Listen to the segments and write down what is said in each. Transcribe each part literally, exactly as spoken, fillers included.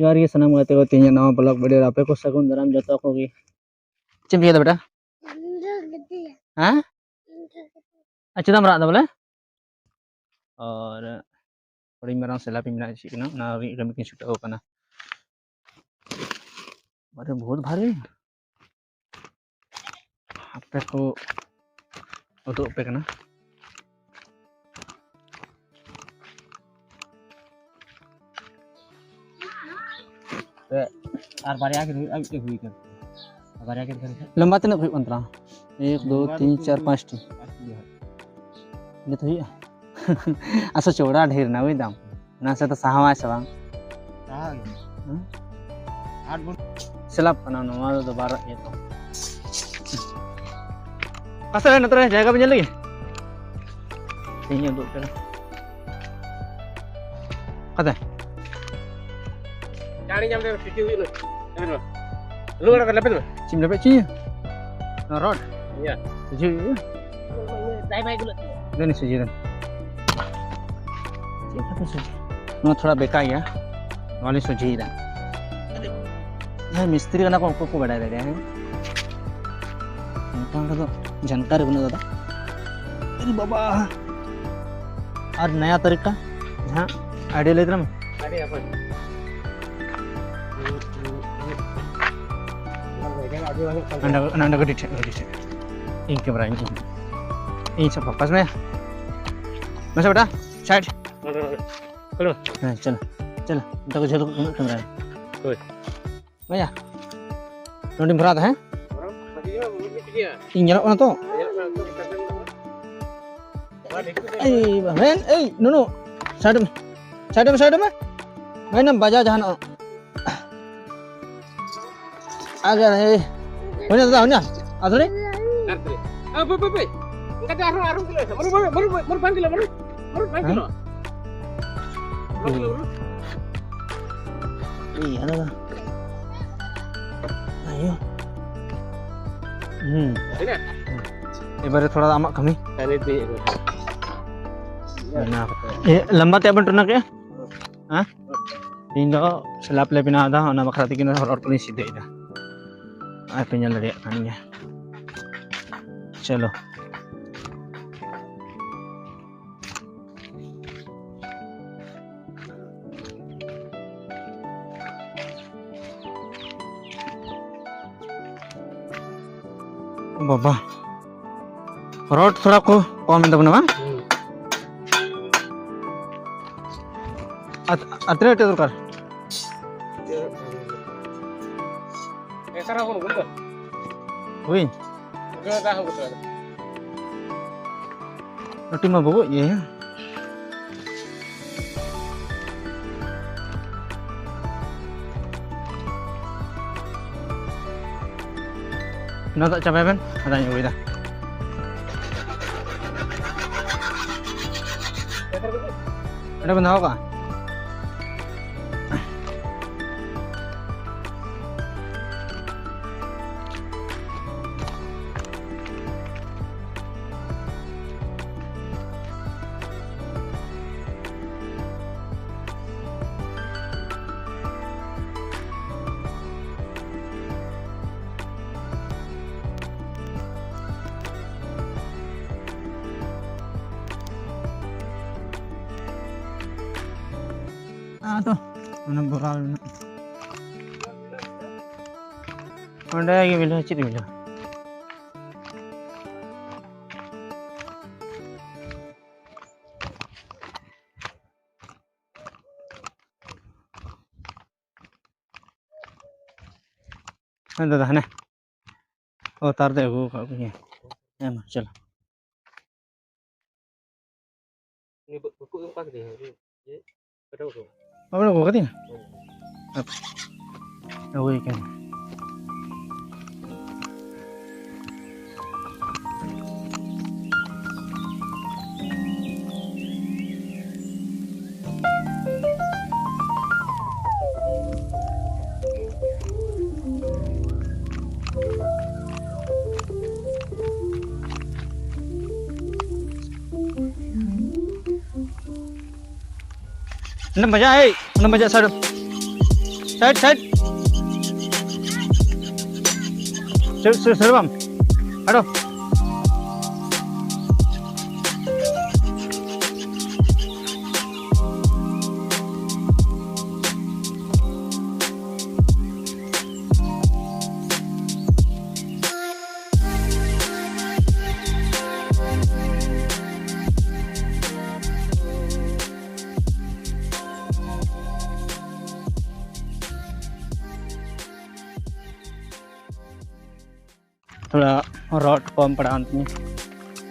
ᱡᱚᱦᱟᱨ ᱜᱮ ᱥᱟᱱᱟᱢ ᱜᱟᱛᱮ ᱠᱚ, ᱛᱮᱦᱮᱧᱟᱜ ᱱᱟᱣᱟ ᱵᱞᱚᱜ ᱵᱷᱤᱰᱤᱭᱳ ᱨᱮ ᱟᱯᱮ ᱠᱚ ᱥᱟᱹᱜᱩᱱ ᱫᱟᱨᱟᱢ ᱡᱚᱛᱚ ᱠᱚᱜᱮ᱾ ᱪᱮᱫ ᱮᱢ ᱪᱤᱠᱟᱹᱭᱫᱟ ᱵᱮᱴᱟ? ᱦᱮᱸ? ᱟᱨ ᱪᱮᱫᱟᱜ ᱮᱢ ᱨᱟᱜ ᱮᱫᱟ ᱵᱚᱞᱮ? ᱟᱨ ᱦᱩᱰᱤᱧ ᱢᱟᱨᱟᱝ ᱥᱮᱞᱟᱯᱤ ᱢᱮᱱᱟᱜ ᱪᱮᱫ ᱠᱟᱱᱟ, ᱚᱱᱟ ᱨᱮᱭᱟᱜ ᱠᱟᱹᱢᱤ ᱠᱤᱱ ᱪᱷᱩᱴᱟᱹᱣ ᱠᱟᱱᱟ᱾ ᱟᱨᱮ ᱵᱚᱦᱩᱛ ᱵᱷᱟᱨᱤ᱾ ᱟᱯᱮ ᱠᱚ ᱩᱫᱩᱜ ᱟᱯᱮ ᱠᱟᱱᱟ᱾ ᱟᱨ ᱵᱟᱨᱭᱟ ᱜᱮ ᱦᱩᱭᱩᱜᱼᱟ, ᱢᱤᱫᱴᱮᱡ ᱦᱩᱭ ᱠᱟᱱ ᱛᱟᱢᱟ᱾ ᱟᱨ ᱵᱟᱨᱭᱟ ᱜᱮ ᱫᱚᱨᱠᱟᱨ᱾ ᱞᱚᱢᱵᱟ ᱛᱤᱱᱟᱹᱜ ᱦᱩᱭᱩᱜ ᱠᱟᱱ ᱛᱟᱢᱟ? ᱮᱠ, ᱫᱩ, ᱛᱤᱱ, ᱪᱟᱨ, ᱯᱟᱸᱪᱴᱤ᱾ ᱯᱟᱸᱪᱴᱤ ᱦᱩᱭᱩᱜᱼᱟ᱾ ᱱᱤᱛ ᱦᱩᱭᱩᱜᱼᱟ? ᱟᱪᱪᱷᱟ, ᱪᱚᱲᱟ ᱰᱷᱮᱨ ᱱᱟ, ᱵᱩᱡᱽ ᱫᱟᱢ᱾ ᱚᱱᱟ ᱥᱟᱛᱮ ᱥᱟᱦᱟᱣᱟᱭ ᱥᱮ ᱵᱟᱝ? ᱥᱟᱦᱟᱣ ᱜᱮ᱾ ᱦᱮᱸ? ᱟᱴ ᱵᱚᱱ ᱥᱮᱞᱟᱯ ᱠᱟᱱᱟ ᱱᱚᱣᱟ ᱫᱚ ᱵᱟᱨ ᱤᱭᱟᱹ ᱛᱚ᱾ ᱯᱟᱥᱮ ᱨᱮ ᱱᱚᱛᱮ ᱨᱮ ᱡᱟᱭᱜᱟ ᱵᱮᱱ ᱧᱮᱞ ᱞᱮᱜᱮ? ᱛᱮᱦᱮᱧ ᱩᱫᱩᱜ ᱯᱮ᱾ ᱠᱟᱛᱮ? ᱪᱟᱲᱤ ᱧᱟᱢ ᱞᱮ ᱯᱤᱴᱤ ᱦᱩᱭᱩᱜ ᱱᱟ᱾ ᱞᱩᱜᱲᱟ ᱠᱚ ᱞᱮᱯᱮ ᱢᱮ᱾ ᱪᱤᱢ ᱞᱮᱯᱮ ᱪᱤ? ᱱᱚᱣᱟ ᱨᱚᱰ? ᱤᱭᱟᱹ᱾ ᱥᱚᱡᱷᱮ ᱦᱩᱭᱩᱜᱼᱟ? ᱫᱟᱭ ᱵᱟᱭ ᱜᱩᱞᱟᱹᱜ ᱛᱤᱧᱟ᱾ ᱫᱮᱱ ᱥᱚᱡᱷᱮ ᱫᱮᱱ᱾ ᱪᱮᱫ ᱠᱟᱛᱮ ᱥᱚᱡᱷᱮ? ᱱᱚᱣᱟ ᱛᱷᱚᱲᱟ ᱵᱮᱠᱟ ᱜᱮᱭᱟ᱾ ᱱᱚᱣᱟ ᱞᱤᱧ ᱥᱚᱡᱷᱮᱭᱮᱫᱟ᱾ ᱦᱮᱸ, ᱢᱤᱥᱛᱨᱤ ᱠᱟᱱᱟ ᱠᱚ, ᱩᱱᱠᱩ ᱠᱚ ᱵᱟᱰᱟᱭ ᱫᱟᱲᱮᱭᱟᱜᱼᱟ, ᱦᱮᱸ᱾ ᱚᱱᱠᱟ ᱚᱸᱰᱮ ᱫᱚ ᱡᱟᱱᱠᱟᱨᱤ ᱵᱟᱹᱱᱩᱜ ᱫᱟᱫᱟ᱾ ᱟᱨᱮ ᱵᱟᱵᱟ᱾ ᱟᱨ ᱱᱟᱭᱟ ᱛᱟᱨᱤᱠᱟ ᱡᱟᱦᱟᱸ ᱟᱭᱰᱤᱭᱟ ᱞᱟᱹᱭ ᱛᱟᱞᱟᱝ ᱢᱮ᱾ ᱟᱹᱰᱤ ᱱᱟᱯᱟᱭ᱾ ᱱᱚᱰᱮ, ᱱᱚᱰᱮ ᱠᱟᱹᱴᱤᱡ ᱴᱷᱮᱡ, ᱠᱟᱹᱴᱤᱡ ᱴᱷᱮᱡ᱾ ᱤᱧ ᱠᱮᱢᱮᱨᱟ, ᱤᱧ, ᱤᱧ ᱥᱟᱵ ᱯᱷᱳᱠᱟᱥ ᱢᱮ᱾ ᱢᱟᱥᱮ ᱵᱮᱴᱟ, ᱥᱟᱭᱤᱰ᱾ ᱱᱚᱰᱮ, ᱱᱚᱰᱮ᱾ ᱦᱮᱸ, ᱪᱚᱞᱚ, ᱪᱚᱞᱚ᱾ ᱱᱚᱛᱮ ᱠᱚ ᱡᱷᱟᱹᱞ ᱠᱚ ᱩᱱᱟᱹᱜ ᱠᱮᱢᱮᱨᱟ᱾ ᱦᱳᱭ᱾ ᱵᱷᱟᱭᱟ, ᱱᱚᱰᱮᱧ ᱵᱷᱚᱨᱟᱣ ᱫᱟ, ᱦᱮᱸ? ᱤᱧ ᱧᱮᱞᱚᱜ ᱠᱟᱱᱟ ᱛᱚ? ᱮᱭ, ᱵᱟᱵᱮᱱ, ᱮᱭ, ᱱᱩᱱᱩ, side ᱢᱮ, side ᱢᱮ, side ᱢᱮ᱾ ᱵᱷᱟᱭ, ᱱᱟᱢ ᱵᱟᱡᱟᱣ ᱡᱟᱦᱟᱱᱟᱜ᱾ ᱟᱜᱟᱨ, ᱮᱭ, ᱦᱩᱭᱱᱟ ᱫᱟᱫᱟ, ᱦᱩᱭᱱᱟ? ᱟᱫᱷᱩᱨᱤ? ᱟᱨ ᱯᱮ, ᱯᱮ, ᱯᱮ᱾ ᱚᱱᱠᱟ ᱛᱮ ᱟᱨᱦᱚᱸ, ᱟᱨᱦᱚᱸ ᱠᱤᱞᱳ᱾ ᱢᱟᱨᱩ, ᱢᱟᱨᱩ, ᱢᱟᱨᱩ, ᱢᱟᱨᱩ, ᱵᱟᱝ ᱠᱤᱞᱳ, ᱢᱟᱨᱩ᱾ ᱢᱟᱨᱩ, ᱵᱟᱝ ᱦᱮᱸ? ᱠᱤᱞᱳ᱾ ᱵᱟᱝ ᱠᱤᱞᱳ, ᱢᱟᱨᱩ᱾ ᱮᱭ, ᱟᱫᱚ᱾ ᱟᱭᱳ᱾ ᱦᱩᱸ᱾ ᱦᱩᱭᱱᱟ? ᱮᱵᱟᱨᱮ ᱛᱷᱚᱲᱟ ᱟᱢᱟᱜ ᱠᱟᱹᱢᱤ᱾ ᱛᱟᱦᱞᱮ ᱫᱮ ᱮᱵᱟᱨᱮ᱾ ᱦᱩᱭᱱᱟ᱾ ᱮ, ᱞᱟᱢᱵᱟ ᱛᱮ ᱟᱵᱮᱱ ᱴᱚᱱᱟ ᱠᱮ? ᱦᱮᱸ? ᱤᱧ ᱫᱚ ᱥᱞᱟᱵ ᱞᱮ ᱵᱮᱱᱟᱣ ᱮᱫᱟ, ᱚᱱᱟ ᱵᱟᱠᱷᱨᱟ ᱛᱮᱜᱮ ᱨᱚᱰ ᱠᱚᱞᱤᱧ ᱥᱤᱫᱷᱟᱹᱭᱮᱫᱟ᱾ ᱟᱨ ᱯᱮ ᱧᱮᱞ ᱫᱟᱲᱮᱭᱟᱜ ᱠᱟᱱ ᱜᱮᱭᱟ᱾ ᱪᱚᱞᱚ᱾ ᱵᱟᱵᱟ, ᱨᱚᱰ ᱛᱷᱚᱲᱟ ᱠᱚ ᱠᱚᱢ ᱮᱱ ᱛᱟᱵᱚᱱᱟ ᱵᱟᱝ? ᱟᱨ ᱟᱨ ᱛᱤᱱᱟᱹᱜ ᱴᱟᱜ ᱫᱚᱨᱠᱟᱨ? ᱦᱩᱭ᱾ ᱞᱟᱹᱴᱩ ᱢᱟ ᱵᱟᱵᱩ ᱤᱭᱟᱹ᱾ ᱱᱚᱣᱟ ᱫᱟᱜ ᱪᱟᱵᱟᱭ ᱵᱮᱱ, ᱟᱫᱟᱧ ᱟᱹᱜᱩᱭᱮᱫᱟ᱾ ᱚᱸᱰᱮ ᱵᱮᱱ ᱫᱚᱦᱚ ᱠᱟᱜᱼᱟ᱾ ᱟᱫᱚ ᱚᱱᱟ ᱵᱚᱨᱟ ᱢᱮᱱᱟᱜᱼᱟ᱾ ᱚᱸᱰᱮ ᱜᱮ ᱢᱤᱞᱟᱹᱣᱟ, ᱪᱮᱫ ᱢᱤᱞᱟᱹᱣᱟ? ᱦᱮᱸ ᱫᱟᱫᱟ, ᱦᱟᱱᱮ᱾ ᱚ, ᱛᱟᱨ ᱫᱚᱭ ᱟᱹᱜᱩ ᱟᱠᱟᱫ ᱜᱮᱭᱟ᱾ ᱦᱮᱸ ᱢᱟ, ᱪᱚᱞᱚ᱾ ᱩᱱᱤ ᱵᱟᱹ-, ᱵᱟᱹᱠᱩ ᱮᱢ ᱟᱠᱟᱫ ᱫᱤᱧᱟ, ᱩᱱᱤ ᱤᱭᱟᱹ, ᱯᱮᱴᱨᱳᱞ ᱠᱚ᱾ ᱵᱟᱵᱮᱱ ᱟᱹᱜᱩ ᱟᱠᱟᱫᱤᱧᱟ? ᱦᱮᱸ᱾ ᱦᱟᱯᱮ᱾ ᱟᱹᱜᱩᱭ ᱠᱟᱹᱱᱟᱹᱧ᱾ ᱱᱚᱰᱮᱢ ᱵᱟᱡᱟᱜᱼᱟ, ᱮᱭ᱾ ᱱᱚᱰᱮ ᱢᱟ side, side, side. Side, side, side ᱵᱟᱢ᱾ ᱦᱟᱴᱚ᱾ ᱛᱷᱚᱲᱟ ᱨᱚᱰ ᱠᱚᱢ ᱯᱟᱲᱟᱣᱮᱱ ᱛᱤᱧᱟᱹ,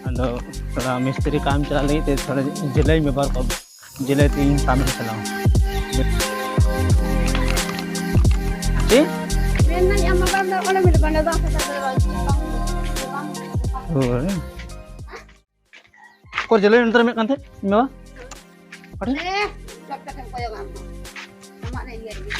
ᱟᱫᱚ ᱛᱷᱚᱲᱟ ᱢᱤᱥᱛᱨᱤ ᱠᱟᱢ ᱪᱟᱞᱟᱜ ᱞᱟᱹᱜᱤᱫ ᱛᱮ ᱛᱷᱚᱲᱟ ᱡᱤᱞᱟᱹᱭ ᱵᱮᱵᱚᱦᱟᱨ ᱠᱚᱢ, ᱡᱤᱞᱟᱹᱭ ᱛᱮ ᱤᱧ ᱠᱟᱹᱢᱤᱧ ᱪᱟᱞᱟᱣᱟ᱾ ᱪᱮᱫ? ᱢᱮᱱᱫᱟᱹᱧ ᱟᱢ ᱵᱟᱵᱟ ᱫᱚ ᱚᱸᱰᱮ ᱢᱮᱱᱟᱜ ᱵᱟᱝ ᱦᱳᱭ᱾ ᱚᱠᱚᱭ ᱡᱮᱞᱮᱧ ᱚᱱᱛᱮ ᱨᱮ ᱢᱮᱫ ᱠᱟᱱ ᱛᱟᱦᱮᱸᱫ? ᱤᱧ ᱵᱟᱵᱟ? ᱚᱠᱟᱴᱷᱮᱱ? ᱮ, ᱪᱚᱴ ᱠᱟᱛᱮᱢ ᱠᱚᱭᱚᱜᱟ ᱟᱢ ᱫᱚ᱾ ᱟᱢᱟᱜ ᱨᱮ ᱤᱭᱟᱹ ᱨᱮᱜᱮ᱾